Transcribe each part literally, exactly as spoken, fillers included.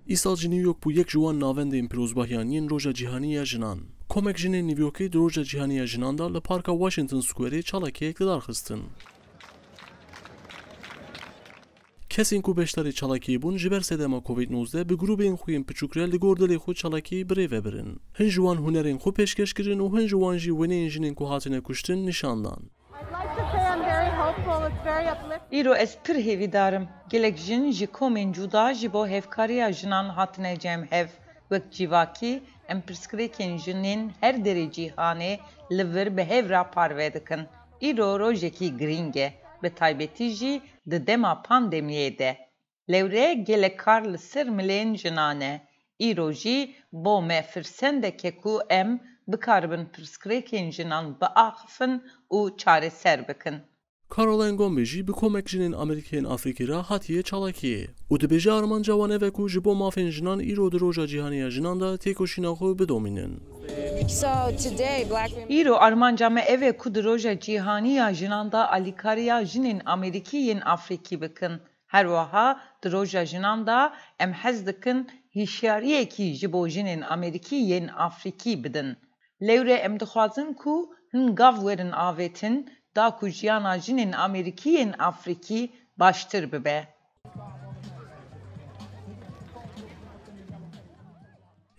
Îsal jî New York bû yek ji wan navendên pîrozbahiyan yên Roja Cîhanî ya Jinan. Komek jinên New Yorkê di Roja Cîhanî ya Jinan de li Parka Washington Squarê çalakiyek li dar xistin. Kesên ku beşdarî çalakiyê bûn, ji ber sedema Covid nozdeh bi grûbên xwe yên piçûk re li gor dilê xwe çalakiyê bi rê ve birin. Hin ji wan hunerên xwe pêşkeş kirin û hin ji wan jî wêneyên jinên ku hatine kuştin nîşan dan. I'd like to say I'm very hopeful. It's very uplifting. Îro ez pir hêvîdar im. Gelek jin ji komên cuda ji bo hevkariya jinan hatine cem hev. Wek civakî, em pirsgirêkên jinên her derê cîhanê li vir bi hev re parve dikin. Îro rojekî girîng e, bi taybetî jî di dema pandemiyê de. Lewre gelek kar li ser milên jinan e. Îro jî bo me firsendek e ku em bikaribin pirsgirêkên jinan biaxifin û çareser bikin. Caroline Gombe jî bi komek jinên Amerîkî yên Afrîkî re hatiye çalakiyê û dibêje armanca wan ev e ku ji bo mafên jinan îro di Roja Cîhanî ya Jinan de têkoşîna xwe bidomînin. So today, Black women Îro armanca me ev e ku di Roja Cîhanî ya Jinan de alîkariya jinên Amerîkî yên Afrîkî bikin. Her wiha di Roja Jinan de em hez dikin hişyariyekî ji bo jinên Amerîkî yên Afrîkî bidin. Lewre em dixwazin ku hin gav werin avêtin, da ku jiyana jinên Amerîkî yên Afrîkî baştir bibe.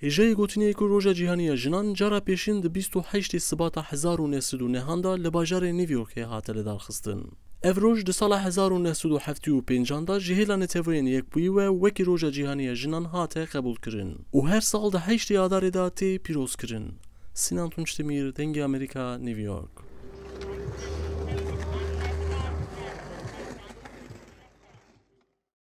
Hêjayî gotinê ye ku Roja Cîhanî ya Jinan cara pêşîn di bîst û heştê Sibata hezar û neh sed û nehan de li bajarê New Yorkê hate lidarxistin. Ev roj di sala hezar û neh sed û heftê û pêncan de ji hêla Neteweyên Yekbûyî ve wekî Roja Cîhanî ya Jinan hate qebûlkirin û her sal di heştê Adarê de tê pîrozkirin. Sinan Tunçdemîr, Dengê Amerîka, New York.